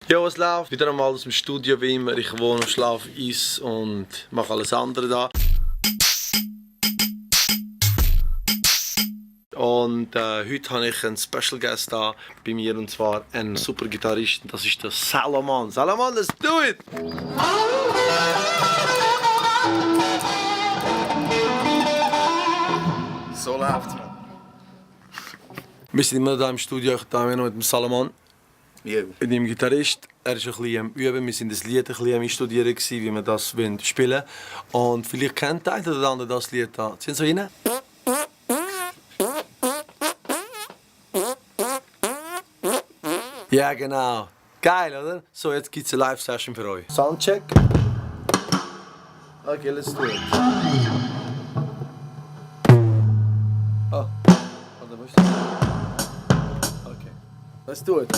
Jo, es läuft. Wieder einmal aus dem Studio wie immer. Ich wohne, schlafe, esse und mache alles andere da. Und heute habe ich einen Special Guest da bei mir und zwar einen super Gitarrist. Das ist der Salomon. Salomon, let's do it! So läuft's, man. Wir sind immer da im Studio, ich da noch mit dem Salomon. Jo. Mit dem Gitarrist. Er ist ein bisschen am Üben. Wir sind das Lied ein bisschen am Studieren, wie wir das spielen wollen. Und vielleicht kennt der eine oder andere das Lied da. Ziehen Sie rein? Ja, genau. Geil, oder? So, jetzt gibt es eine Live-Session für euch. Soundcheck. Okay, let's do it. Oh, warte, wo ist das? Okay, let's do it.